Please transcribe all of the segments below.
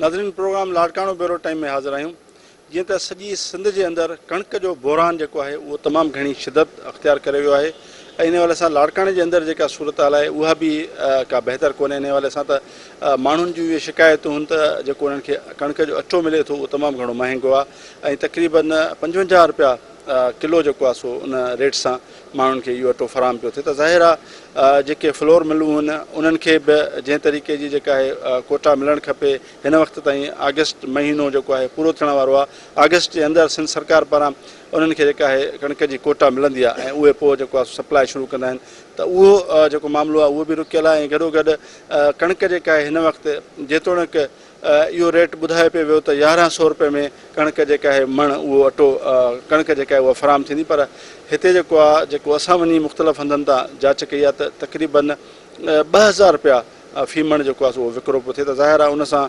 ناظرين programme Larkana bureau time ۾ حاضر آهيون جيئن ته سڄي سنڌ جي اندر ڪڻڪ جو بحران جيڪو آهي اهو تمام گهڻي شدت اختيار ڪري ويو آهي ۽ ان حوالي سان لاڙڪاڻي جي اندر جيڪا صورتحال آهي اها به ڪا بهتر ڪونهي ان حوالي سان ته ماڻهن جون اهي شڪايتون هن ته جيڪو انهن کي ڪڻڪ جو اٽو ملي ٿو اهو تمام گهڻو مهانگو آهي ۽ تقريبن 55 روپيا ڪلو جيڪو آهي سو ان ريٽ سان ماڻهن کي اهو اٽو فراهم پيو ٿئي ته ظاهر آهي جيڪي فلور ملون هن انهن کي به جنهن طريقي جي جيڪا آهي ڪوٽا ملڻ کپي هن وقت تائين آگسٽ مهينو جيڪو آهي پورو ٿيڻ وارو آهي آگسٽ جي اندر سنڌ سرڪار پاران انهن کي جيڪا آهي ڪڻڪ جي ڪوٽا ملندي آهي ۽ اهي پوء جيڪو آهي سپلاء شروع ڪندا آهن ته اهو جيڪو معاملو آهي اهو به رڪيل آهي ۽ گڏو گڏ ڪڻڪ جيڪا آهي هن وقت جيتوڻيڪ اهو ريٽ ٻڌايو پئي ويو ته 1100 روپئي ۾ ڪڻڪ جيڪا آهي مڻ اهو اٽو ڪڻڪ جيڪا آهي اها فراهم ٿيندي پر هتي جيڪو آهي جيڪو اسان وڃي مختلف هنڌن تان جاچ ڪئي آهي ته تقريبن 2000 روپيا في مڻ جيڪو آهي سو اهو وڪرو پيو ٿئي ته ظاهر آهي ان سان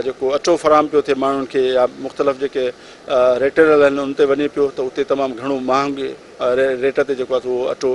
جيڪو اٽو فراهم پيو ٿئي ماڻهن کي يا مختلف جيڪي ريٽيلر آهن ان تي وڃي پيو ته اتي تمام گهڻو مهانگي ريٽ تي جيڪو آهي سو اهو اٽو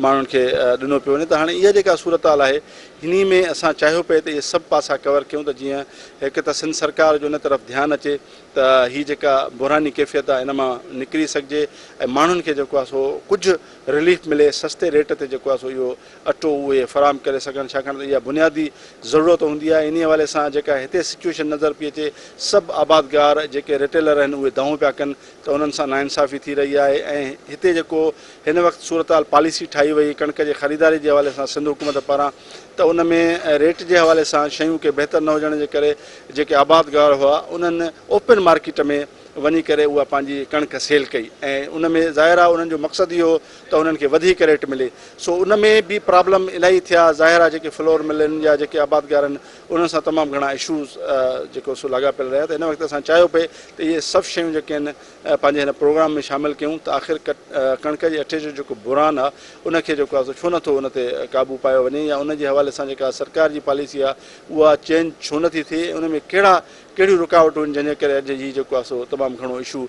ماڻهن کي ڏنو پيو وڃي ته هاڻي اها جيڪا صورتحال آهي انهي ۾ اسان چاهيو پئي ته اهي سڀ پاسا ڪور ڪيون ته جيئن هڪ ته سنڌ سرڪار جو ان طرف ڌيان اچي ته هي جيڪا بحراني ڪيفيت آهي ان مان نڪري سگهجي ۽ ماڻهن کي جيڪو آهي سو ڪجهه رليف ملي سستي ريٽ تي جيڪو آهي سو اهو اٽو اهي فراهم ڪري سگهن ڇاڪاڻ ته اها بنيادي ضرورت هوندي آهي انهي حوالي سان جيڪا هتي سچوئيشن نظر پئي اچي سڀ آبادگار جيڪي ريٽيلر آهن اهي دانهون پيا ڪن ته انهن سان ناانصافي ٿي رهي آهي ۽ هتي جيڪو هن وقت صورتحال پاليسي ٺاهي وئي ڪڻڪ جي خريداري جي حوالي سان سنڌ حڪومت پاران ته ان ۾ ريٽ جي حوالي سان شيون ڪي بهتر نه هجڻ جي ڪري جيڪي آبادگار هئا انهن اوپن مارڪيٽ ۾ وڃي ڪري اها پنهنجي ڪڻڪ سيل ڪئي ۽ ان ۾ ظاهر آهي انهن جو مقصد اهو هو ته انهن کي وڌيڪ ريٽ ملي سو ان ۾ به پرابلم الاهي ٿيا ظاهر آهي جيڪي فلور مل آهن يا جيڪي آبادگار آهن انهن سان تمام گهڻا اشوز جيڪو سو لاڳاپيل رهيا ته هن وقت اسان چاهيو پئي ته اهي سڀ شيون جيڪي آهن پنهنجي هن پروگرام ۾ شامل ڪيون ته آخر ڪڻڪ جي اٽي جو جيڪو بحران آهي ان کي جيڪو آهي سو ڇو نٿو ان تي قابو پايو وڃي يا ان جي حوالي سان جيڪا سرڪار جي پاليسي آهي اها چينج ڇو نٿي ٿئي ان ۾ ڪهڙا ڪهڙيون رڪاوٽون آهن جنهن جي ڪري اڄ هي جيڪو آهي سو تمام گهڻو اشو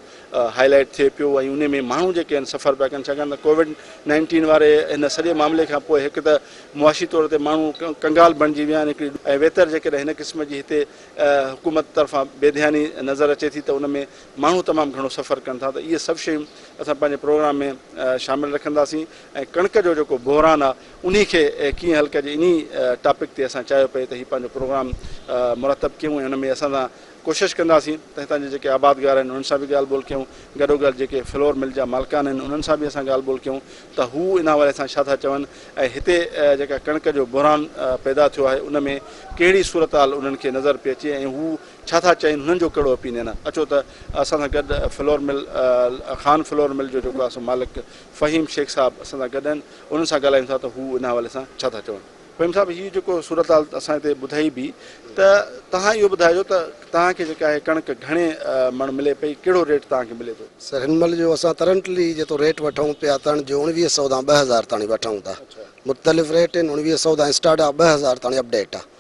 هائي لائيٽ ٿئي پيو ۽ ان ۾ ماڻهو جيڪي آهن سفر پيا ڪن ڇاڪاڻ ته ڪووڊ 19 واري هن سڄي معاملي کان پوء هڪ ته معاشي طور تي ماڻهو ڪنگال بڻجي ويا آهن هڪڙي ۽ ويتر جيڪڏهن هن قسم جي هتي حڪومت طرفان بي ڌياني نظر اچي ٿي ته ان ۾ ماڻهو تمام گهڻو سفر ڪن ٿا ته اهي سڀ شيون اسان پنهنجي پروگرام ۾ شامل رکنداسين ۽ ڪڻڪ جو جيڪو بحران آهي انهي کي ڪيئن حل ڪجي انهي ٽاپڪ تي اسان چاهيو پئي ته هي پنهنجو پروگرام مرتب ڪيون ۽ ان ۾ اسان سان ڪوشش ڪنداسين ته هتان جا جيڪي آبادگار آهن انهن سان به ڳالهه ٻولهه ڪيون گڏوگڏ جيڪي فلور مل جا مالڪان آهن انهن سان به اسان ڳالهه ٻولهه ڪيون ته هو ان حوالي سان ڇا ٿا چون ۽ هتي جيڪا ڪڻڪ جو بحران پيدا ٿيو آهي ان ۾ ڪهڙي صورتحال انهن کي نظر پئي اچي ۽ هو ڇا ٿا چاهين هنن جو ڪهڙو اپينين آهي اچو ته اسان سان گڏ flour mill Khan flour mill جو جيڪو آهي سو مالڪ فهيم شيخ صاحب اسان سان گڏ آهن انهن سان ڳالهايون ٿا ته هو ان حوالي سان ڇا ٿا چون. فهيم صاحب هي جيڪو صورتحال اسان هتي ٻڌائي به ته توهان اهو ٻڌائجو ته توهان کي جيڪا آهي ڪڻڪ گهڻي مڻ ملي پئي ڪهڙو ريٽ توهان کي ملي ٿو؟ سر هن مهل جو اسان ڪرنٽلي جيترو ريٽ وٺون پيا تڻ جو 19 سو تان 2000 تاڻي وٺون ٿا مختلف ريٽ آهن 19 سو تان اسٽارٽ آهي 2000 تاڻي اپڊيٽ آهي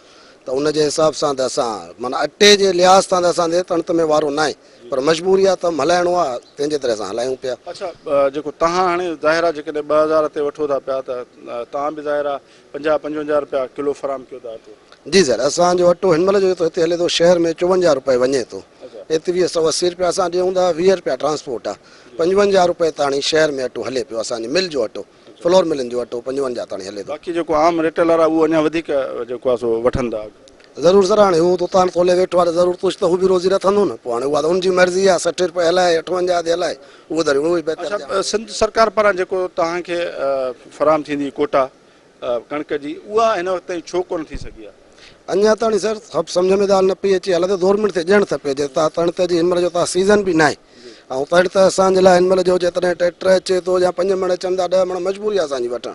ته ان جي حساب سان ته اسان معنيٰ اٽي جي لحاظ سان ته اسان جي تڻت ۾ وارو ناهي پر مجبوري آهي ته هلائڻو آهي تنهن جي طرح اسان هلايون پيا. اڇا جيڪو توهان هاڻي ظاهر آهي جيڪڏهن 2000 تي وٺو ٿا پيا ته توهان به ظاهر آهي 50 55 رپيا ڪلو فراهم ڪيو ٿا اٽو. جي سر اسان جو اٽو هن مهل جو جيترو هتي هلي ٿو شهر ۾ 54 رپئي وڃي ٿو ايتويهه سو 80 رپيا اسان ڏيون ٿا 20 رپيا ٽرانسپورٽ آهي 55 رپئي تاڻي شهر ۾ اٽو هلي پيو اسان جي مل جو اٽو. فلور ملن جو اٽو 55 تاڻي هلي ٿو. باقي جيڪو عام ريٽيلر آهي اهو اڃا وڌيڪ جيڪو آهي سو وٺن ٿا اگهه. ضرور سر هاڻي هو ته اتان تولي ويٺو آهي ته ضرور ڪجهه ته هو به روزي رٿندو نه پوء هاڻي اها ته ان جي مرضي آهي 60 رپئي هلائي 58 تي هلائي اهو ته اهو ئي بهتر اڇا ڄاڻي. سنڌ سرڪار پاران جيڪو توهان کي فراهم ٿيندي ڪوٽا ڪڻڪ جي اها هن وقت تائين ڇو ڪونه ٿي سگهي آهي؟ اڃا تاڻي سر سڀ سمجهه ۾ ڳالهه نه پئي اچي حالانڪه گورنمينٽ کي ڏيڻ کپي جي تان تڻ ته جي هن مهل جو تان سيزن به ناهي ۽ تڻ ته اسان جي لاء هن مهل جو جيڪڏهن ٽريڪٽر اچي ٿو يا پنج مڻ اچن ٿا 10 مڻ مجبوري آهي اسان جي وٺڻ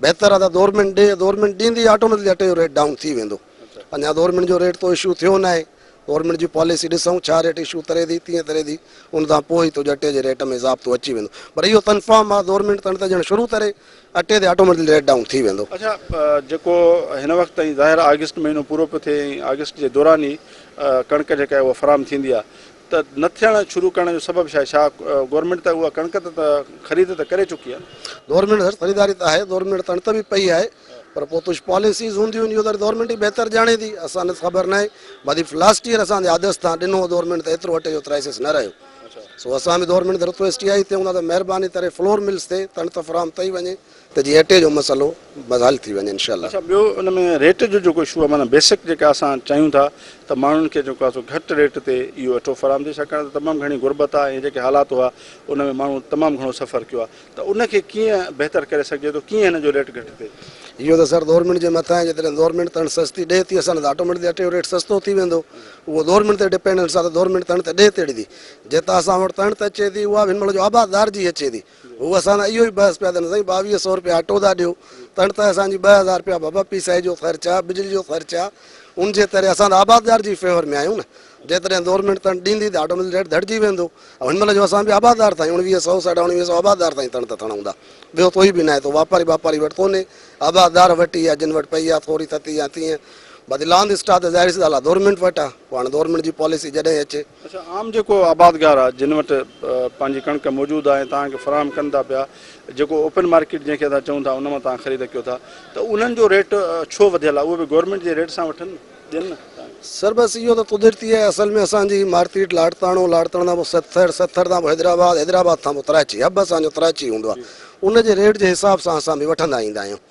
بهتر آهي ته گورنمينٽ ڏي گورنمينٽ ڏيندي آٽوميٽڪلي اٽي جو ريٽ ڊائون ٿي ويندو اڃا گورنمينٽ جو ريٽ تو اشو ٿيو ناهي گورنمينٽ جي پاليسي ڏسون ڇا ريٽ اشو ڪري ٿي تيئن ڪري ٿي ان کان پوء ئي تو اٽي جي ريٽ ۾ ضابطو اچي ويندو پر اهو ڪنفرم آهي گورنمينٽ تڻ ته ڏيڻ شروع ڪري اٽي تي آٽوميٽڪلي ريٽ ڊائون ٿي ويندو. اڇا جيڪو هن وقت تائين ظاهر آهي آگسٽ مهينو پورو پيو ٿئي ۽ آگسٽ جي دوران ئي ڪڻڪ جيڪا آهي اها فراهم ٿيندي آهي ته نه ٿيڻ شروع ڪرڻ جو سبب ڇا آهي؟ ڇا گورنمينٽ ته اها ڪڻڪ ته خريد ته ڪري چڪي آهي نه؟ گورنمينٽ سر خريداري ته آهي گورنمينٽ تڻ ته به پئي آهي پر پوء ڪجهه پاليسيز هونديون آهن اهو ته گورنمينٽ ئي بهتر ڄاڻي ٿي اسان کي خبر ناهي باقي لاسٽ ايئر اسان جي آدرش تان ڏنو هو گورنمينٽ ته ايترو اٽي جو ڪرائسس نه رهيو سو اسان به گورنمينٽ کي رڪويسٽ اها ئي ڪيون ٿا ته مهرباني ڪري فلور ملز تي تڻ ته فراهم ڪئي وڃي ته جيئن اٽي جو مسئلو بس حل ٿي وڃي انشاء الله. اڇا ٻيو ان ۾ ريٽ جو جيڪو اشو آهي معنيٰ بيسڪ جيڪا اسان چاهيون ٿا ته ماڻهن کي جيڪو آهي سو گهٽ ريٽ تي اهو اٽو فراهم ٿئي ڇاڪاڻ ته تمام گهڻي غربت آهي ۽ جيڪي حالات هئا ان ۾ ماڻهو تمام گهڻو سفر ڪيو آهي ته ان کي ڪيئن بهتر ڪري سگهجي ٿو ڪيئن هن جو ريٽ گهٽ ٿئي؟ اهو ته سر گورنمينٽ جي مٿان آهي جيڪڏهن گورنمينٽ تڻ سستي ڏئي ٿي اسان ته آٽوميٽڪلي اٽي جو ريٽ سستو ٿي ويندو اهو گورنمينٽ تي ڊپينڊنس آهي ته گورنمينٽ تڻ ته ڏئي تهڙي ٿي جيتان اسان وٽ تڻ ته اچي ٿي اها به هن مهل جو آبادگار جي اچي ٿي هو اسان سان اهو ئي بحث پيا ڪن سائين 2200 روپيا اٽو ٿا ڏيو تڻ ته اسان جي 2000 روپيا بابا پيسائي جو خرچ آهي بجلي جو خرچ آهي ان جي ڪري اسان ته آبادگار جي فيور ۾ آهيون نه جيڪڏهن گورنمينٽ تڻ ڏيندي ته آٽوميٽڪ ريٽ گهٽجي ويندو ۽ هن مهل جو اسان به آبادگار ٿا آهيون اڻويهه سئو ساڍا اڻويهه سئو آبادگار تائين تڻ ته ٿڻ هوندا ٻيو ڪوئي به ناهي ته واپاري ٻاپاري وٽ ڪونهي آبادگار وٽ ئي آهي جن وٽ پئي آهي ٿوري ٿتي يا تيئن باقي لانگ اسٽاڪ ته ظاهري سي ڳالهه آهي گورنمينٽ وٽ آهي پوء هاڻي گورنمينٽ جي پاليسي جڏهن اچي. اڇا عام جيڪو آبادگار آهي جن وٽ پنهنجي ڪڻڪ موجود آهي ۽ توهان کي فراهم ڪن ٿا پيا جيڪو اوپن مارڪيٽ جنهن کي اسان چئون ٿا ان مان توهان خريد ڪيو ٿا ته انهن جو ريٽ ڇو وڌيل آهي اهي به گورنمينٽ جي ريٽ سان وٺن نه ڏين نه توهان کي. سر بس اهو ته قدرتي آهي اصل ۾ اسان جي مارڪيٽ لاڙڪاڻو لاڙڪاڻو کان پوء سکر سکر کان پوء حيدرآباد حيدرآباد کان پوء ڪراچي هب اسان جو ڪراچي هوندو آهي ان جي ريٽ جي حساب سان اسان به وٺندا ايندا آهيون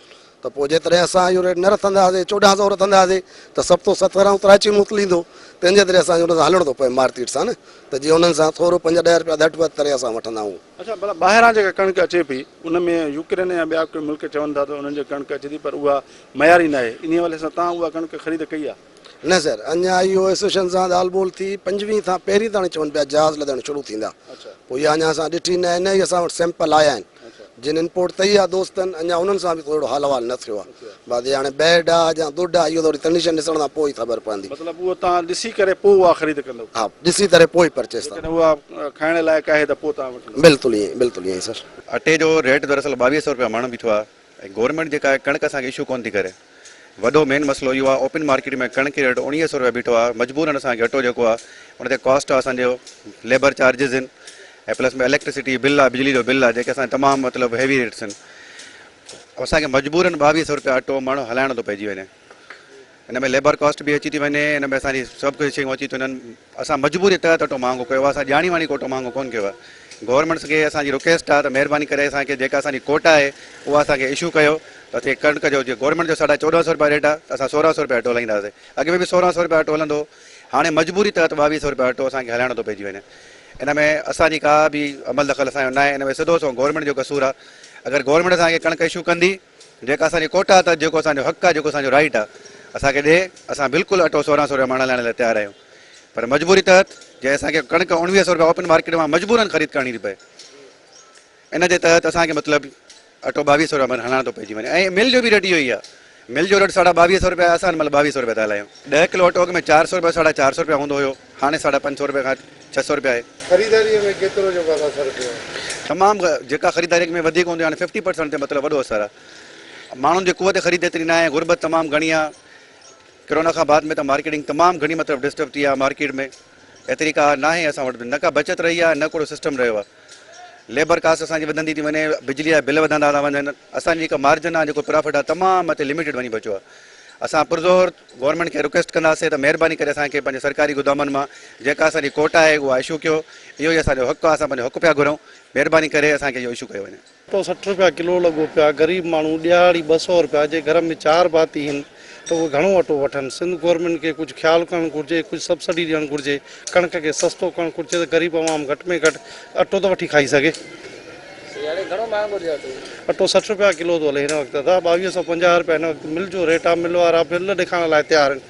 ته پوء جيڪڏهن اسان اهو ريٽ نه رکنداسين 1400 رکنداسين ته سڀ ٿو سکر ۽ ڪراچي موڪليندو تنهن جي ڪري اسان جو ان سان هلڻو ٿو پوي مارڪيٽ سان نه ته جيئن انهن سان ٿورو پنج ڏهه رپيا گهٽ وڌ ڪري اسان وٺندا آهيون. اڇا ڀلا ٻاهران جيڪا ڪڻڪ اچي پئي ان ۾ يوڪرين يا ٻيا ڪي ملڪ چون ٿا ته انهن جي ڪڻڪ اچي ٿي پر اها معياري ناهي انهي حوالي سان توهان اها ڪڻڪ خريد ڪئي آهي؟ نه سر اڃا اهو ايسوسيئيشن سان ڳالهه ٻولهه ٿي پنجويهه کان پهرين تاڻي چون پيا جهاز لڏڻ شروع ٿيندا پوء اها اڃا اسان ڏٺي ناهي نه ئي اسان وٽ سيمپل آيا آهن جن امپورٽ ڪئي آهي دوستن اڃا انهن سان به ڪو اهڙو حال احوال نه ٿيو آهي باقي هاڻي بيڊ آهي يا گڊ آهي اهو ته وري ڪنڊيشن ڏسڻ کان پوء ئي خبر پوندي. مطلب اهو توهان ڏسي ڪري پوء اها خريد ڪندو. ها ڏسي ڪري پوء ئي پرچيز ڪندو. جيڪڏهن اها کائڻ لائق آهي ته پوء توهان وٺندو. بلڪل ائين بلڪل ائين سر. اٽي جو ريٽ دراصل 2200 روپيا مڻ بيٺو آهي ۽ گورنمينٽ جيڪا آهي ڪڻڪ اسان کي اشو ڪونه ٿي ڪري وڏو مين مسئلو اهو آهي اوپن مارڪيٽ ۾ ڪڻڪ جو ريٽ 1900 روپيا بيٺو آهي مجبورن اسان کي اٽو جيڪو آهي ان تي ڪاسٽ آهي اسان جو ليبر چارجز آهن ۽ پلس ۾ اليڪٽرسٽي بل آهي بجلي جو بل آهي جيڪي اسان تمام مطلب هيوي ريٽس آهن اسان کي مجبورن 2200 روپيا اٽو مڻ هلائڻو ٿو پئجي وڃي ان ۾ ليبر ڪاسٽ به اچي ٿي وڃي ان ۾ اسان جي سڀ ڪجهه شيون اچي ٿيون وڃن اسان مجبوري تحت اٽو مهانگو ڪيو آهي اسان ڄاڻي واڻي ڪو اٽو مهانگو ڪونه ڪيو آهي گورنمينٽس کي اسان جي رڪويسٽ آهي ته مهرباني ڪري اسان کي جيڪا اسان جي ڪوٽا آهي اها اسان کي اشو ڪيو ته اسين ڪڻڪ جو جي گورنمينٽ جو 1450 روپيا ريٽ آهي ته اسان 1600 روپيا اٽو هلائينداسين اڳ ۾ به 1600 روپيا اٽو هلندو هو هاڻي مجبوري تحت 2200 روپيا اٽو اسان کي هلائڻو ٿو پئجي وڃي ان ۾ اسان جي ڪا به عمل دخل اسان جو ناهي ان ۾ سڌو سنئون گورنمينٽ جو قصور آهي اگر گورنمينٽ اسان کي ڪڻڪ اشو ڪندي جيڪا اسان جي ڪوٽا ته جيڪو اسان جو حق آهي جيڪو اسان جو رائيٽ آهي اسان کي ڏي اسان بلڪل اٽو 1600 روپيا مڻ هلائڻ لاء تيار آهيون پر مجبوري تحت جي اسان کي ڪڻڪ 1900 روپيا اوپن مارڪيٽ مان مجبورن خريد ڪرڻي ٿي پئي ان جي تحت اسان کي مطلب اٽو 2200 روپيا مڻ هلائڻ ٿو پئجي وڃي ۽ مل جو به ريٽ اهو ئي آهي مل جو ريٽ 2250 روپيا آهي اسان هن مهل 2200 روپيا ٿا هلايون 10 ڪلو اٽو اڳ ۾ 400 روپيا 450 روپيا هوندو هيو هاڻي 550 روپيا کان 600 روپيا آهي. خريداريء ۾ ڪيترو جيڪو آهي اثر پيو آهي؟ تمام جيڪا خريداري اڳ ۾ وڌيڪ هوندي هئي هاڻي ففٽي پرسنٽ تي مطلب وڏو اثر آهي ماڻهن جي قوت خريد ايتري ناهي غربت تمام گهڻي آهي ڪرونا کان بعد ۾ ته مارڪيٽنگ تمام گهڻي مطلب ڊسٽرب ٿي آهي مارڪيٽ ۾ ايتري ڪا ناهي اسان وٽ نه ڪا بچت رهي آهي نه ڪو سسٽم رهيو آهي ليبر ڪاسٽ اسان جي وڌندي ٿي وڃي بجلي جا بل وڌندا ٿا وڃن اسان جي جيڪا مارجن آهي جيڪو پرافٽ آهي تمام مٿي لميٽيڊ وڃي بچيو آهي اسان پرزور گورنمينٽ کي رڪويسٽ ڪنداسين ته مهرباني ڪري اسان کي پنهنجي سرڪاري گودامن مان جيڪا اسان جي ڪوٽا آهي اها اشو ڪيو اهو ئي اسان جو حق آهي اسان پنهنجو حق پيا گهرون مهرباني ڪري اسان کي اهو اشو ڪيو وڃي. اٽو 60 روپيا ڪلو لڳو پيو آهي غريب ماڻهو ڏهاڙي 200 روپيا جي گهر ۾ چار ڀاتي هن ته اهي گهڻو اٽو وٺن سنڌ گورنمينٽ کي ڪجهه خيال ڪرڻ گهرجي ڪجهه سبسڊي ڏيڻ گهرجي ڪڻڪ کي سستو ڪرڻ گهرجي ته غريب عوام گهٽ ۾ گهٽ اٽو ته وٺي کائي سگهي. اٽو 60 روپيا ڪلو ٿو هلي هن وقت ادا 2250 روپيا هن وقت مل جو ريٽ آ مل وارا بل ڏيکارڻ لاء تيار آهن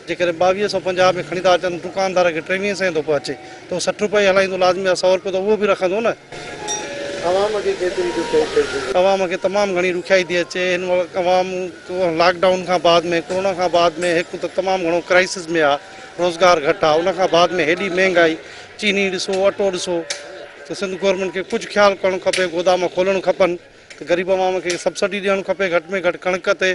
جيڪڏهن 2250 ۾ کڻي ٿا اچن دڪاندار کي ٽيويهين سئين ٿو پهچي ته هو 60 روپيا ئي هلائيندو لازمي آ سئو روپيو ته اهو به رکندو نه. عوام کي ڪيتري ڏکيائي پيش ايندي؟ عوام کي تمام گهڻي ڏکيائي ٿي اچي هن وقت عوام لاڪ ڊائون کان بعد ۾ ڪورونا کان بعد ۾ هڪ ته تمام گهڻو ڪرائسس ۾ آ روزگار گهٽ آ ان کان بعد ۾ هيڏي مهنگائي چيني ڏسو اٽو ڏسو ته سنڌ گورنمينٽ کي ڪجهه خيال ڪرڻ کپي گودام کولڻ کپن. ته غريب عوام کي سبسڊي ڏيڻ کپي گهٽ ۾ گهٽ ڪڻڪ تي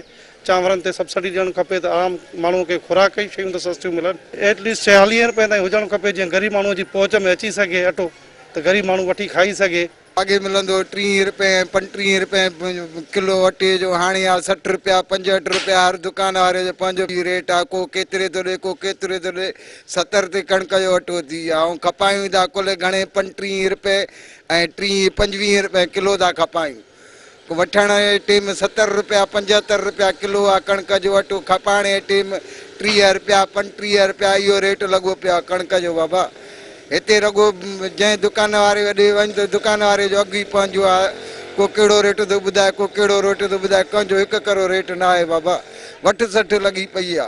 چانورن تي سبسڊي ڏيڻ کپي ته عام ماڻهو کي خوراڪ جي شيون ته سستيون ملن. ايٽ ليسٽ 46 رپين تائين هجڻ کپي جيئن غريب ماڻهو جي پهچ ۾ اچي سگهي اٽو ته غريب ماڻهو وٺي کائي سگهي. اڳي ملندو هو 30 رپئي ۽ 35 رپئي ڪلو اٽي جو، هاڻي آ 60 رپيا 65 رپيا، هر دڪان واري جو پنهنجو ريٽ آ، ڪو ڪيتري ٿو ڏي ڪو ڪيتري ٿو ڏي، 70 تي ڪڻڪ جو اٽو ٿي ويو آ ۽ کپايون ٿا ڪل گهڻي 35 رپئي ۽ 30 25 رپئي ڪلو ٿا کپايون، وٺڻ جي ٽيم 70 رپيا 75 رپيا ڪلو آ ڪڻڪ جو اٽو، کپائڻ جي ٽيم 30 رپيا 35 رپيا اهو ريٽ لڳو پيو آ ڪڻڪ جو بابا. هتي رڳو جنهن دڪان واري وڏي وڃ ته دڪان واري جو اگهه ئي پنهنجو آ، ڪو ڪهڙو ريٽ ٿو ٻڌائي ڪو ڪهڙو ريٽ ٿو ٻڌائي، ڪنهن جو هڪ ڪرو ريٽ نه آهي بابا، وٺ 60 لڳي پئي آ.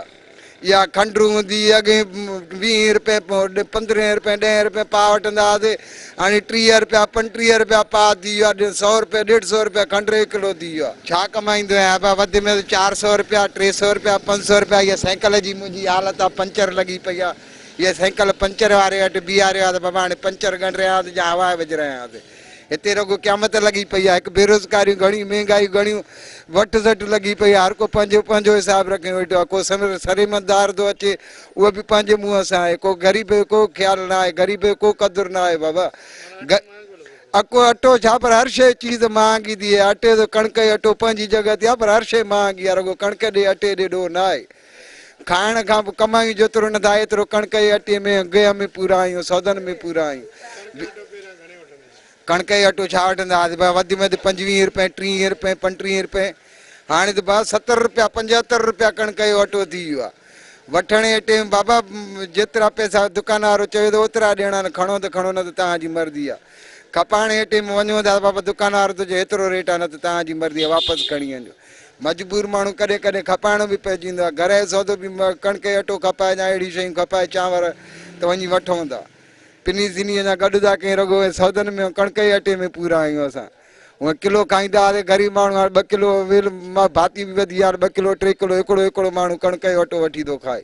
اها کنڊ هوندي هئي اڳي ويهين رپئي پندرهين رپئي ڏهين رپئي پاء وٺندا هئاسي، هاڻي 30 رپيا 35 رپيا پاء ٿي ويو آ، سئو رپئي ڏيڍ سئو رپيا کنڊ جو ڪلو ٿي ويو آ. ڇا ڪمائيندو آهيان ابا، وڌ ۾ وڌ 400 رپيا 300 رپيا 500 رپيا. اها سائيڪل جي منهنجي حالت آ، پنچر لڳي پئي آ. هيء سائيڪل پنچر واري وٽ بيهاريو آهي ته بابا هاڻي پنچر ڳنڍريان ٿو يا هوا وجهرايان ٿو. هتي رڳو قيامت لڳي پئي آهي. هڪ بيروزگاريون گهڻيون، مهنگايون گهڻيون، وٺ سٽ لڳي پئي آهي. هر ڪو پنهنجو پنهنجو حساب رکيو ويٺو آهي. ڪو سرمائيدار ٿو اچي اهو به پنهنجي منهن سان آهي. ڪو غريب جو ڪو خيال نه آهي، غريب جو ڪو قدر نه آهي بابا. اڪو اٽو ڇا پر هر شيء چيز مهانگي ٿي آهي. اٽي ته ڪڻڪ جو اٽو پنهنجي جڳهه تي آهي پر هر شيء مهانگي آهي. رڳو ڪڻڪ ڏي اٽي ڏي ڏوهه نه آهي. کائڻ کان پوء ڪمايون جيترو نه ٿا ايترو ڪڻڪ جي اٽي ۾ گيهه ۾ پورا آهيون، سودن ۾ پورا آهيون. ڪڻڪ جو اٽو ڇا وٺندا هئاسين ڀاء وڌ ۾ وڌ 25 رپئي، 30 رپئي، 35 رپئي. هاڻي ته ڀاء 70 رپيا، 75 رپيا ڪڻڪ جو اٽو ٿي ويو آهي. وٺڻ جي ٽيم بابا جيترا پئسا دڪان وارو چوي ٿو اوترا ڏيڻا آهن، کڻو ته کڻو نه ته توهان جي مرضي آهي. کپائڻ جي ٽيم وڃون ٿا ته بابا دڪان وارو ٿو چئي هيترو ريٽ آهي نه ته توهان جي مرضي آهي واپس کڻي وڃو. مجبور ماڻهو ڪڏهن ڪڏهن کپائڻو به پئجي ويندو آهي. گهر جو سودو به ڪڻڪ جو اٽو کپائي يا اهڙيون شيون کپائي چانور ته وڃي وٺون ٿا. پني سني اڃا گڏ ٿا ڪيون رڳو ۽ سودن ۾ ڪڻڪ جي اٽي ۾ پورا آهيون اسان. هونئن ڪلو کائيندا هئاسين غريب ماڻهو هاڻ ٻه ڪلو ويل ڀاتي به وڌي ويا آهن ٻه ڪلو ٽي ڪلو هڪڙو هڪڙو ماڻهو ڪڻڪ جو اٽو وٺي ٿو کائي.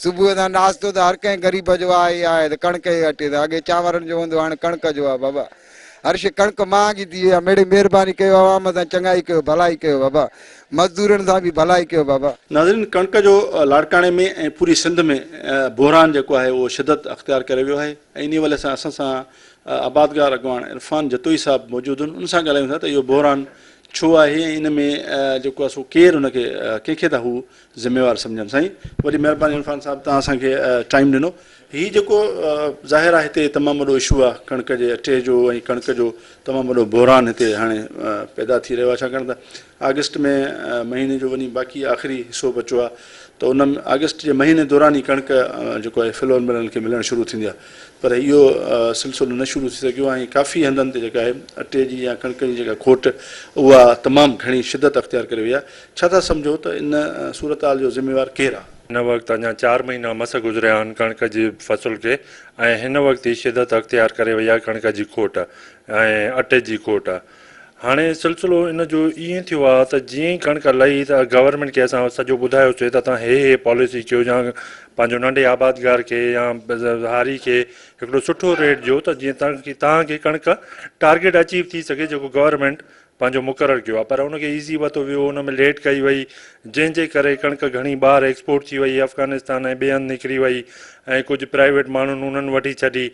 صبح سان ناشتو ته هر ڪنهن غريب جو آهي ئي آهي ته ڪڻڪ جي اٽي تي. اڳي چانورن جو هوندو هو هاڻ ڪڻڪ جو آهي بابا. هر شيء ڪڻڪ مهانگي ٿي وئي آهي مڙئي مهرباني ڪيو عوام سان چڱائي ڪيو ڀلائي ڪيو بابا مزدورن سان به ڀلائي ڪيو بابا. ناظرين ڪڻڪ جو لاڙڪاڻي ۾ ۽ پوري سنڌ ۾ بحران جيڪو آهي اهو شدت اختيار ڪري ويو آهي ۽ انهي حوالي سان اسان سان آبادگار اڳواڻ عرفان جتوئي صاحب موجود آهن ان سان ڳالهايون ٿا ته اهو بحران ڇو آهي ۽ ان ۾ جيڪو آهي سو ڪير ان کي ڪنهن کي ٿا هو ذميوار سمجهن سائين وڏي مهرباني عرفان صاحب توهان اسان کي ٽائيم ڏنو هي جيڪو ظاهر آهي هتي تمام وڏو اشو آهي ڪڻڪ جي اٽي جو ۽ ڪڻڪ جو تمام وڏو بحران هتي هاڻي پيدا ٿي رهيو آهي ڇاڪاڻ ته آگسٽ ۾ مهيني جو وڃي باقي آخري حصو بچو آهي ته ان آگسٽ جي مهيني دوران ئي ڪڻڪ جيڪو آهي فلور ملن کي ملڻ شروع ٿيندي آهي پر اهو سلسلو نه شروع ٿي سگهيو آهي ۽ ڪافي هنڌن تي جيڪا آهي اٽي جي يا ڪڻڪ جي جيڪا کوٽ اها تمام گهڻي شدت اختيار ڪري وئي آهي ڇا ٿا سمجهو ته ان صورتحال جو ذميوار ڪير آهي؟ هن وقت اڃا چار مهينا مس گذريا آهن ڪڻڪ جي فصل کي ۽ هن وقت ئي شدت اختيار ڪري وئي آهي ڪڻڪ جي کوٽ ۽ اٽي جي کوٽ. هاڻي سلسلو ان جو ائين ٿيو آهي ته جيئن ئي ڪڻڪ لهي ته گورنمينٽ کي اسان سڄو ٻڌايوسي ته توهان هي هي پاليسي ڪيو يا پنهنجو ننڍي آبادگار کي يا هاري کي هڪڙو سٺو ريٽ ڏيو ته جيئن توهان کي ڪڻڪ ٽارگيٽ اچيو ٿي سگهي جيڪو گورنمينٽ پنهنجو مقرر ڪيو آهي پر ان کي ايزي ورتو ويو ان ۾ ليٽ ڪئي وئي جنهن جي ڪري ڪڻڪ گهڻي ٻاهر ايڪسپورٽ ٿي وئي افغانستان ۽ ٻئي هنڌ نڪري وئي ۽ ڪجهه پرائيويٽ ماڻهن انهن وٺي ڇڏي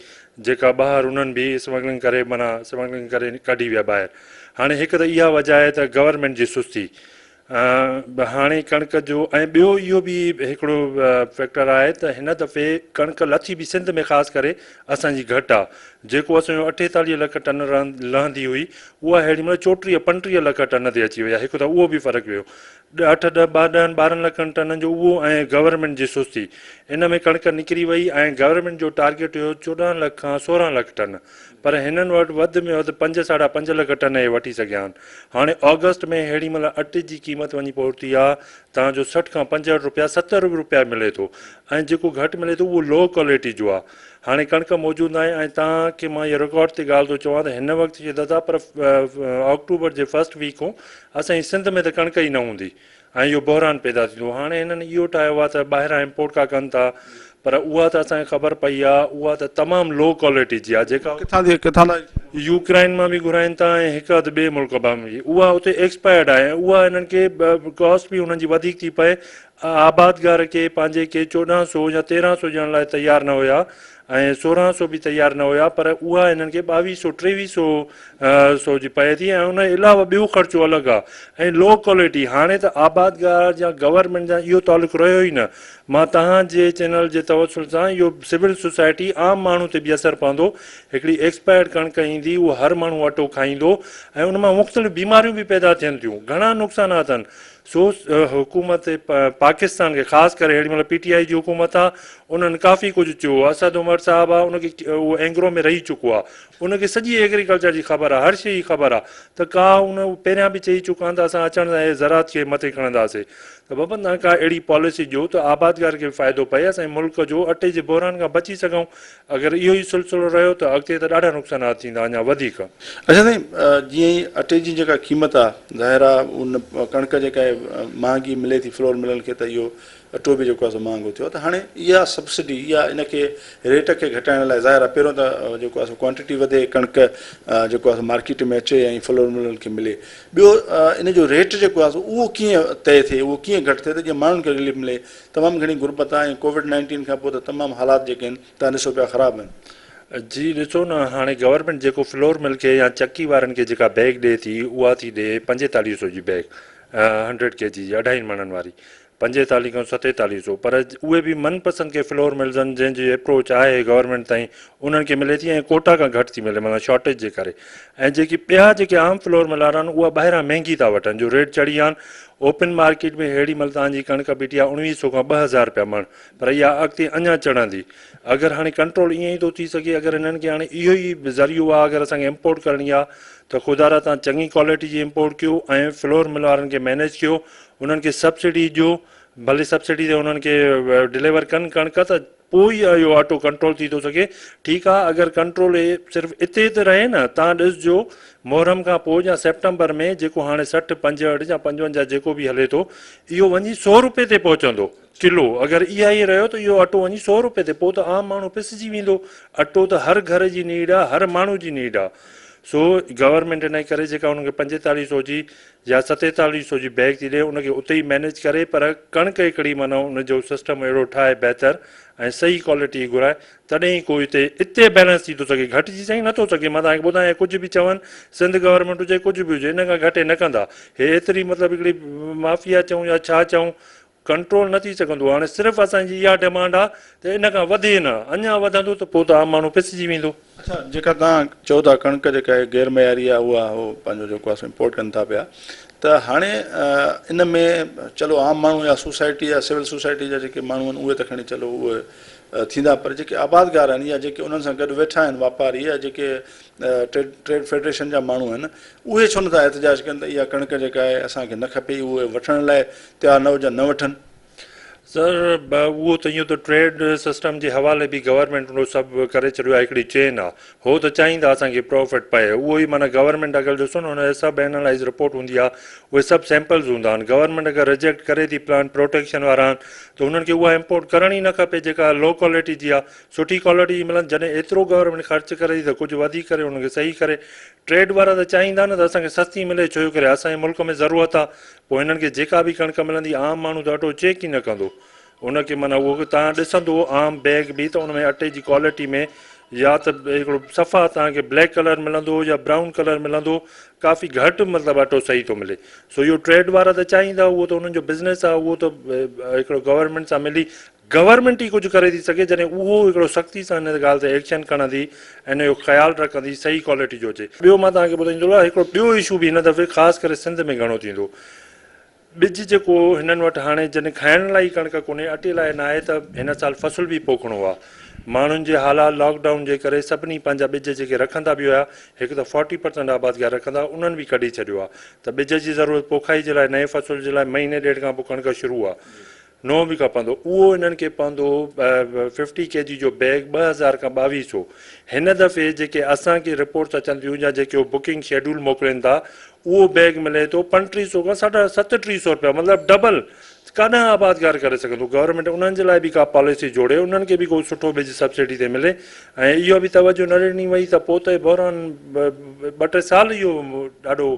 جيڪا ٻاهر انهن به اسمگلنگ ڪري معنيٰ اسمگلنگ ڪري ڪڍي ويا ٻاهر هاڻي هڪ ته اها وجه آهي ته گورنمينٽ جي سستي هاڻي ڪڻڪ جو ۽ ٻيو اهو به هڪڙو فيڪٽر آهي ته هن دفعي ڪڻڪ لٿي به سنڌ ۾ خاص ڪري اسان جي گهٽ آهي جيڪو اسان جو 48 لک ٽن لهندي هئي اها هيڏي مهل 34 35 لک ٽن تي اچي وئي آهي هڪ ته اهو به فرق ويو اٺ ڏهه ٻارهن ٻارهن لکن ٽنن جو اهو ۽ گورنمينٽ جي سستي ان ۾ ڪڻڪ نڪري وئي ۽ گورنمينٽ جو ٽارگيٽ هيو 14 لک کان 16 لک ٽن پر هنن وٽ وڌ ۾ وڌ پنج ساڍا پنج لک ٽن اهي وٺي سگهيا آهن. هاڻي آگسٽ ۾ ههڙي مهل اٽي جي قيمت وڃي پهتي آهي تان جو 60 کان 65 رپيا 70 به رپيا ملي ٿو ۽ جيڪو گهٽ ملي ٿو اهو لو ڪوالٽي جو آهي. هاڻي ڪڻڪ موجود ناهي ۽ توهان کي مان اها رڪارڊ تي ڳالهه ٿو چوان ته هن وقت شدت آهي پر آڪٽوبر جي فرسٽ ويڪ کان اسان جي سنڌ ۾ ته ڪڻڪ ئي نه هوندي. ۽ اهو بحران پيدا ٿيندو. هاڻي هنن اهو ٺاهيو آهي ته ٻاهران امپورٽ ڪا ڪن ٿا پر اها ته اسان کي خبر پئي آ اها ته تمام لو ڪوالٽي جي آ جيڪا ڪٿان ٿي ڪٿان ٿا يوڪرائن مان به گهرائين ٿا ۽ هڪ اڌ ٻئي ملڪ مان به اها اتي ايڪسپائرڊ آهي ۽ اها انهن کي ڪاسٽ به انهن جي وڌيڪ ٿي پئي آبادگار کي پنهنجي کي 14 سو يا 13 سو ڏيڻ لاء تيار نه هيا ۽ 16 سو به تيار نه هيا پر اها انهن کي 22 سو 23 سو سو جي پئي ٿي ۽ ان علاوه ٻيو خرچو الڳ آ ۽ لو ڪوالٽي هاڻي ته آبادگار يا گورنمينٽ جا اهو تعلق رهيو ئي نه مان توهان جي چينل جي توسل سان اهو سول سوسائٽي عام ماڻهو تي به اثر پوندو هڪڙي ايڪسپائرڊ ڪڻڪ ايندي اهو هر ماڻهو اٽو کائيندو ۽ ان مان مختلف بيماريون به پيدا ٿين ٿيون گهڻا نقصانات آهن سو حڪومت پاڪستان کي خاص ڪري هيڏي مهل پي ٽي آء جي حڪومت آ انهن ڪافي ڪجهه چيو اسد عمر صاحب آ ان کي اهو اينگرو ۾ رهي چڪو آ ان کي سڄي ايگريڪلچر جي خبر آ هر شي جي خبر آ ته ڪا ان پهريان به چئي چڪا آهن ته اسان اچڻ سان هي زراعت کي مٿي کڻنداسي ته بابا توهان ڪا اهڙي پاليسي ڏيو ته آبادگار کي به فائدو پئي اسان جي ملڪ جو اٽي جي بحران کان بچي سگهون اگر اهو ئي سلسلو رهيو ته اڳتي ته ڏاڍا نقصانات ٿيندا اڃا وڌيڪ. اڇا سائين جيئن ئي اٽي جي جيڪا قيمت آ ظاهر آ ان ڪڻڪ جيڪا آهي مهانگي ملي ٿي فلور ملن کي ته اهو اٽو به جيڪو آ سو مهانگو ٿيو آ ته هاڻي اها سبسڊي يا ان کي ريٽ کي گهٽائڻ لاء ظاهر آ پهريون ته جيڪو آ سو ڪوانٽيٽي وڌي ڪڻڪ جيڪو آ سو مارڪيٽ ۾ اچي ۽ فلور ملن کي ملي ٻيو ان جو ريٽ جيڪو آ سو اهو ڪيئن طئي ٿئي اهو ڪيئن گهٽ ٿئي ته جيئن ماڻهن کي رليف ملي تمام گهڻي غربت آ ۽ ڪووڊ 19 کان پوء ته تمام حالات جيڪي آهن تان ڏسو پيا خراب آهن. جي ڏسو نه هاڻي گورنمينٽ جيڪو فلور مل کي يا چڪي وارن کي جيڪا بيگ ڏي ٿي اها ٿي ڏي 45 سو جي بيگ هنڊريڊ ڪي جي جي اڍائي مڻن واري 45 کان 47 سو پر اهي به من پسند ڪي فلور ملز آهن جنهن جي اپروچ آهي گورنمينٽ تائين انهن کي ملي ٿي ۽ ڪوٽا کان گهٽ ٿي ملي معنيٰ شارٽيج جي ڪري ۽ جيڪي ٻيا جيڪي عام فلور مل وارا آهن اها ٻاهران مهنگي ٿا وٺن جو ريٽ چڙهي ويا آهن اوپن مارڪيٽ ۾ ههڙي مهل توهان جي ڪڻڪ بيٺي آهي 19 سو کان 2000 رپيا مڻ پر اها اڳتي اڃا چڙهندي اگر هاڻي ڪنٽرول ائين ئي ٿو ٿي سگهي اگر هنن کي هاڻي اهو ئي ذريعو آهي اگر اسان کي امپورٽ ڪرڻي آهي ته خدارا تان چڱي ڪوالٽي جي امپورٽ ڪيو ۽ فلور مل وارن کي مينيج ڪيو انهن کي سبسڊي ڏيو ڀلي سبسڊي تي انهن کي ڊليور ڪن ڪڻڪ ته پوء ئي اهو آٽو ڪنٽرول ٿي ٿو سگهي ٺيڪ آهي اگر ڪنٽرول هي صرف اتي ته رهي نه تان ڏسجو محرم کان پوء يا سيپٽمبر ۾ جيڪو هاڻي 60 65 يا 55 جيڪو به هلي ٿو اهو وڃي 100 روپئي تي پهچندو ڪلو اگر اها ئي رهيو ته اهو اٽو وڃي 100 روپئي تي پوء ته عام ماڻهو پسجي ويندو اٽو ته هر گهر جي نيڊ آهي هر ماڻهو جي نيڊ آهي سو گورنمينٽ ان ڪري جيڪا انهن کي 45 سو جي يا 47 سو جي بيگ ٿي ڏي ان کي اتي ئي مينيج ڪري پر ڪڻڪ هڪڙي معنيٰ ان جو سسٽم اهڙو ٺاهي بهتر ۽ صحيح ڪوالٽي جي گهرائي تڏهن ئي ڪو اتي اتي بيلنس ٿي ٿو سگهي گهٽجي سائين نٿو سگهي مان توهان کي ٻڌايان ڪجهه به چون سنڌ گورنمينٽ هجي ڪجهه به هجي ان کان گهٽ نه ڪندا هي ايتري مطلب هڪڙي مافيا چئون يا ڇا چئون ڪنٽرول نه ٿي سگهندو هاڻي صرف اسان جي اها ڊمانڊ آ ته ان کان وڌي نه اڃا وڌندو ته پوء ته عام ماڻهو پسجي ويندو. اڇا جيڪا توهان چئو ٿا ڪڻڪ جيڪا آهي غير معياري آهي اها هو پنهنجو جيڪو آهي سو امپورٽ ڪن ٿا پيا ته هاڻي ان ۾ چلو عام ماڻهو يا سوسائٽي يا سول سوسائٽي جا جيڪي ماڻهو آهن اهي ته کڻي چلو اهي ٿيندا پر جيڪي آبادگار آهن يا جيڪي انهن سان گڏ ويٺا آهن واپاري يا جيڪي ٽريڊ فيڊريشن جا ماڻهو آهن اهي ڇو نٿا احتجاج ڪن ته اها ڪڻڪ جيڪا آهي اسان کي نه کپي اهي وٺڻ لاء تيار نه هجن نه وٺن. سر اهو ته اهو ته ٽريڊ سسٽم جي حوالي به گورنمينٽ اهو سڀ ڪري ڇڏيو آهي هڪڙي چين آهي هو ته چاهيندا اسان کي پرافٽ پئي اهو ئي معنيٰ گورنمينٽ اگر ڏسو نه ان جا سڀ اينالائز رپورٽ هوندي آهي اهي سڀ سيمپلز هوندا آهن گورنمينٽ اگر رجيڪٽ ڪري ٿي پلانٽ پروٽيڪشن وارا آهن ته انهن کي اها امپورٽ ڪرڻ ئي نه کپي جيڪا لو ڪوالٽي جي آهي سٺي ڪوالٽي جي ملن جڏهن ايترو گورنمينٽ خرچ ڪري ٿي ته ڪجهه وڌيڪ ڪري انهن کي صحيح ڪري ٽريڊ وارا ته چاهيندا نه ته اسان کي سستي ملي ڇو جو ڪري اسان جي ملڪ ۾ ضرورت آهي پوء هنن کي جيڪا به ڪڻڪ ملندي عام ماڻهو ته اٽو چيڪ ئي نه ڪندو ان کي معنيٰ اهو توهان ڏسندو عام بيگ به ته ان ۾ اٽي جي ڪوالٽي ۾ يا ته هڪڙو صفا توهان کي بليڪ ڪلر ملندو يا برائون ڪلر ملندو ڪافي گهٽ مطلب اٽو صحيح ٿو ملي سو اهو ٽريڊ وارا ته چاهيندا اهو ته انهن جو بزنس آهي اهو ته هڪڙو گورنمينٽ سان ملي گورنمينٽ ئي ڪجهه ڪري ٿي سگهي جڏهن اهو هڪڙو سختي سان ان ڳالهه تي ايڪشن کڻندي ۽ ان جو خيال رکندي صحيح ڪوالٽي جو اچي. ٻيو مان توهان کي ٻڌائيندو هلان هڪڙو ٻيو اشو به هن دفعي خاص ڪري سنڌ ۾ گهڻو ٿيندو ٻج جيڪو هنن وٽ هاڻي جڏهن کائڻ لاء ئي ڪڻڪ ڪونهي اٽي لاء ناهي ته هن سال فصل به پوکڻو آهي ماڻهن جي حالات لاڪ ڊائون جي ڪري سڀني پنهنجا ٻج جيڪي رکندا به هيا هڪ ته فورٽي پرسنٽ آبادگار رکندا انهن به ڪڍي ڇڏيو آهي ته ٻج جي ضرورت پوکائي جي لاء نئين فصل جي لاء مهيني ڏيڍ کان پوء ڪڻڪ شروع آهي نئون به کپندو اهو انهن کي پوندو ففٽي ڪي جي جو بيگ 2000 کان 22 سو هن دفعي جيڪي اسان کي رپورٽس اچن ٿيون يا جيڪي هو بڪنگ شيڊول موڪلين ٿا اهو بيگ ملي ٿو 35 سو کان ساڍا 37 سو روپيا مطلب ڊبل ڪاڏانهن آبادگار ڪري سگهندو؟ گورنمينٽ انهن جي لاء به ڪا پاليسي جوڙي، انهن کي به ڪو سٺو ٻج سبسڊي تي ملي ۽ اهو به توجه نه ڏني وئي ته پوء ته بحران ٻه ٽي سال اهو ڏاڍو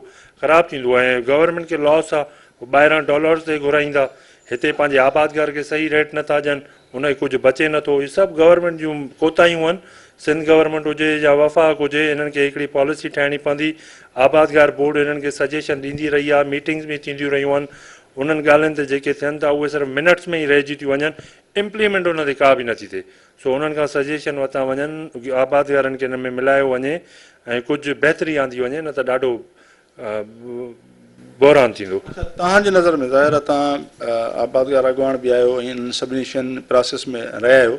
خراب ٿيندو ۽ گورنمينٽ کي لاس آ، هو ٻاهران ڊالرز تي گهرائيندا، هتي پنهنجي آبادگار کي صحيح ريٽ نٿا ڏين، ان کي ڪجهه بچي نٿو، اهي سڀ گورنمينٽ جون ڪوتاهيون آهن، سنڌ گورنمينٽ هجي يا وفاق هجي انهن کي هڪڙي پاليسي ٺاهڻي پوندي، آبادگار بورڊ انهن کي سجيشن ڏيندي رهي آهي، ميٽنگز به ٿينديون رهيون آهن، انهن ڳالهين تي جيڪي ٿين ٿا اهي صرف منٽس ۾ ئي رهجي ٿيون وڃن، امپليمينٽ ان تي ڪا به نٿي ٿئي، سو انهن کان سجيشن ورتا وڃن، آبادگارن کي ان ۾ ملايو وڃي ۽ ڪجهه بهتري آندي وڃي نه ته ڏاڍو بحران ٿيندو. اڇا توهان جي نظر ۾ ظاهر آهي توهان آبادگار اڳواڻ به آهيو ۽ انهن سڀني شين پراسيس ۾ رهيا آهيو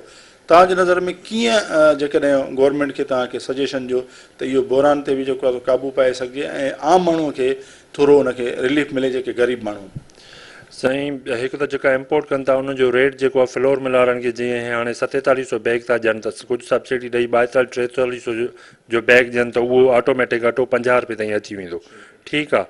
توهان جي نظر ۾ ڪيئن جيڪڏهن گورنمينٽ کي توهان کي سجيشن ڏيو ته اهو بحران تي به جيڪو آهي سو قابو پائي سگهجي ۽ عام ماڻهو کي ٿورو ان کي رليف ملي جيڪي غريب ماڻهو سائين هڪ ته جيڪا امپورٽ ڪن ٿا انهن جو ريٽ جيڪو آهي فلور مل وارن کي جيئن هاڻي ستيتاليهه سو بيگ ٿا ڏين ته ڪجهه سبسڊي ڏئي ٻائيتاليهه ٽيتاليهه سو جو بيگ ڏين ته اهو آٽوميٽڪ اٽو 50 رپئي تائين اچي ويندو ٺيڪ آ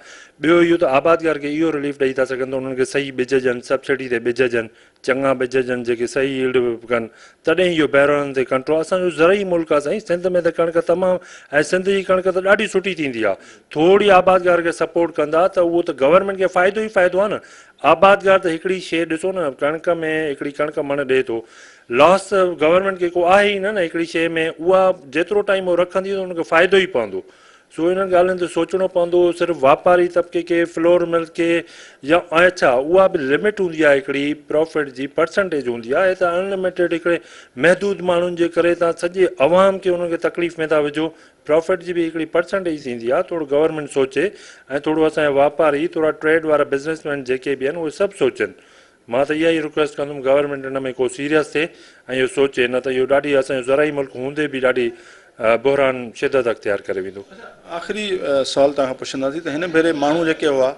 ٻيو اهو ته آبادگار کي اهو رليف ڏئي ٿا سگهن ته انهن کي صحيح ٻج ڏين سبسڊي تي ٻج ڏين چڱا ٻج ڏين جيڪي صحيح ييلڊ به ڪن تڏهن اهو بحرانن تي ڪنٽرول اسان جو زرعي ملڪ آ سائين سنڌ ۾ ته ڪڻڪ تمام ۽ سنڌ جي ڪڻڪ ته ڏاڍي سٺي ٿيندي آ ٿوري آبادگار کي سپورٽ ڪندا ته اهو ته گورنمينٽ کي فائدو ئي فائدو آ نه آبادگار ته هڪڙي شيء ڏسو نه ڪڻڪ ۾ هڪڙي ڪڻڪ مڻ ڏئي ٿو لاس ته گورنمينٽ کي ڪو آهي ئي نه نه هڪڙي شيء ۾ اها جيترو ٽائيم هو رکندي ته ان کي فائدو ئي پوندو سو انهن ڳالهين تي سوچڻو پوندو صرف واپاري طبقي کي فلور مل کي يا اڇا اها به لمٽ هوندي آهي هڪڙي پرافٽ جي پرسنٽيج هوندي آهي ته انلميٽيڊ هڪڙي محدود ماڻهن جي ڪري تان سڄي عوام کي انهن کي تڪليف ۾ ٿا وجهو پرافٽ جي به هڪڙي پرسنٽيج ٿيندي آهي ٿورو گورنمينٽ سوچي ۽ ٿورو اسان جا واپاري ٿورا ٽريڊ وارا بزنس مين جيڪي به آهن اهي سڀ سوچن مان ته اها ئي رڪويسٽ ڪندم گورنمينٽ ان ۾ ڪو سيريس ٿئي ۽ اهو سوچي نه ته اهو ڏاڍي اسان جو زرعي ملڪ هوندي به ڏاڍي بحران شدت اختيار ڪري ويندو. آخري سوال توهان کان پڇنداسين ته هن ڀيري ماڻهو جيڪي هئا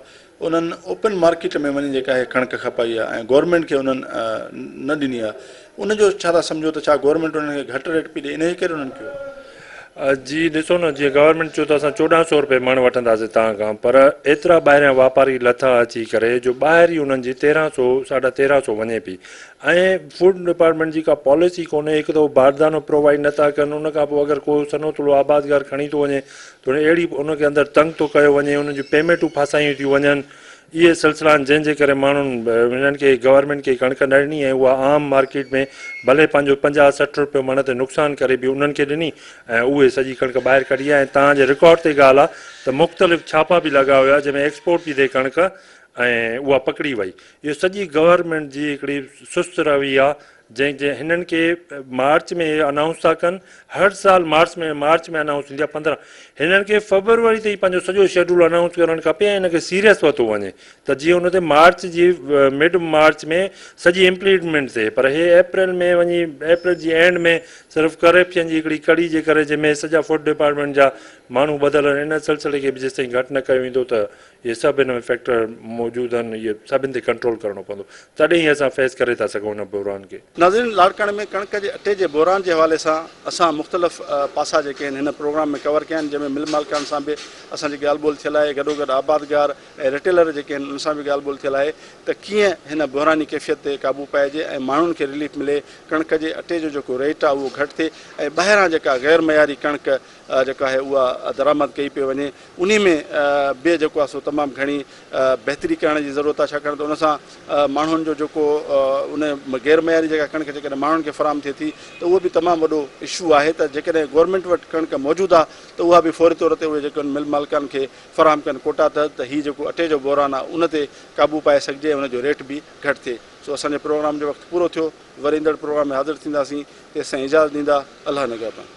انهن اوپن مارڪيٽ ۾ وڃي جيڪا هي ڪڻڪ کپائي آهي ۽ گورنمينٽ کي انهن نه ڏني آهي ان جو ڇا ٿا سمجهو ته ڇا گورنمينٽ انهن کي گهٽ ريٽ پئي ڏئي انهي ڪري انهن ڪيو؟ جي ڏسو نه جيئن گورنمينٽ چيو ته اسان 14 سو روپيه مڻ وٺنداسين توهان کان پر ايترا ٻاهريان واپاري لٿا اچي ڪري جو ٻاهر ئي انهن جي 13 سو ساڍا 13 سو وڃي پئي ۽ فوڊ ڊپارٽمينٽ جي ڪا پاليسي ڪونهي هڪ دفعو باردانو پرووائيڊ نٿا ڪن ان کان پوء اگر ڪو سنهو ٿلهو آبادگار کڻي ٿو وڃي ته اهڙي ان کي اندر تنگ ٿو ڪيو وڃي انهن جون پيمينٽون ڦاسايون ٿيون وڃن اهي سلسلا آهن جنهن جي ڪري ماڻهن هنن کي گورنمينٽ کي ڪڻڪ نه ڏني ۽ اها عام مارڪيٽ ۾ ڀلي پنهنجو 50 60 روپيو مڻ تي نقصان ڪري به انهن کي ڏني ۽ اهي سڄي ڪڻڪ ٻاهر ڪڍي آيا ۽ توهان جي رڪارڊ تي ڳالهه آهي ته مختلف ڇاپا به لڳا هيا جنهن ۾ ايڪسپورٽ پئي ٿئي ڪڻڪ ۽ اها پڪڙي وئي اهو سڄي گورنمينٽ جي هڪڙي سست روي آهي جنهن جي هنن کي مارچ ۾ انائونس ٿا ڪن هر سال مارچ ۾ مارچ ۾ انائونس ٿيندي آهي 15 هنن کي فيبروري تي ئي پنهنجو سڄو شيڊول انائونس ڪرڻ کپي ۽ ان کي سيريس ورتو وڃي ته جيئن ان تي مارچ جي مڊ مارچ ۾ سڄي امپليمينٽ ٿئي پر هي اپريل ۾ وڃي اپريل جي اينڊ ۾ صرف ڪرپشن جي هڪڙي ڪڙي جي ڪري جنهن ۾ سڄا فوڊ ڊپارٽمينٽ جا ماڻهو ٻڌل آهن ان سلسلي کي به جيستائين گهٽ نه ڪيو ويندو ته اهي سڀ ان ۾ فيڪٽر موجود آهن اهي سڀن تي ڪنٽرول ڪرڻو پوندو تڏهن ئي اسان فيس ڪري ٿا سگهون ان بحران کي. ناظرين لاڙڪاڻي ۾ ڪڻڪ جي اٽي جي بحران جي حوالي سان اسان مختلف پاسا جيڪي آهن هن پروگرام ۾ ڪور ڪيا آهن جنهن ۾ مل مالڪان سان به اسان جي ڳالهه ٻولهه ٿيل آهي گڏوگڏ آبادگار ۽ ريٽيلر جيڪي آهن انهن سان به ڳالهه ٻولهه ٿيل آهي ته ڪيئن هن بحراني ڪيفيت تي قابو پائجي ۽ ماڻهن کي رليف ملي ڪڻڪ جي اٽي جو جيڪو ريٽ آهي اهو گهٽ ٿئي ۽ ٻاهران جيڪا غير معياري ڪڻڪ جيڪا آهي اها درآمد ڪئي پئي وڃي انهي ۾ به جيڪو آهي سو تمام گهڻي بهتري ڪرڻ جي ضرورت آهي ڇاڪاڻ ته ان سان ماڻهن جو جيڪو ان غير معياري جيڪا ڪڻڪ جيڪڏهن ماڻهن کي فراهم ٿئي ٿي ته اهو به تمام وڏو اشو آهي ته جيڪڏهن گورنمينٽ وٽ ڪڻڪ موجود آهي ته اها به فوري طور تي اهي جيڪو مل مالڪان کي فراهم ڪن ڪوٽا تحت ته هي جيڪو اٽي جو بحران آهي ان تي قابو پائي سگهجي ۽ ان جو ريٽ به گهٽ ٿئي سو اسان جي پروگرام جو وقت پورو ٿيو وري ايندڙ پروگرام ۾ حاضر ٿينداسين تيستائين اجازت ڏيندا الله نگهبان.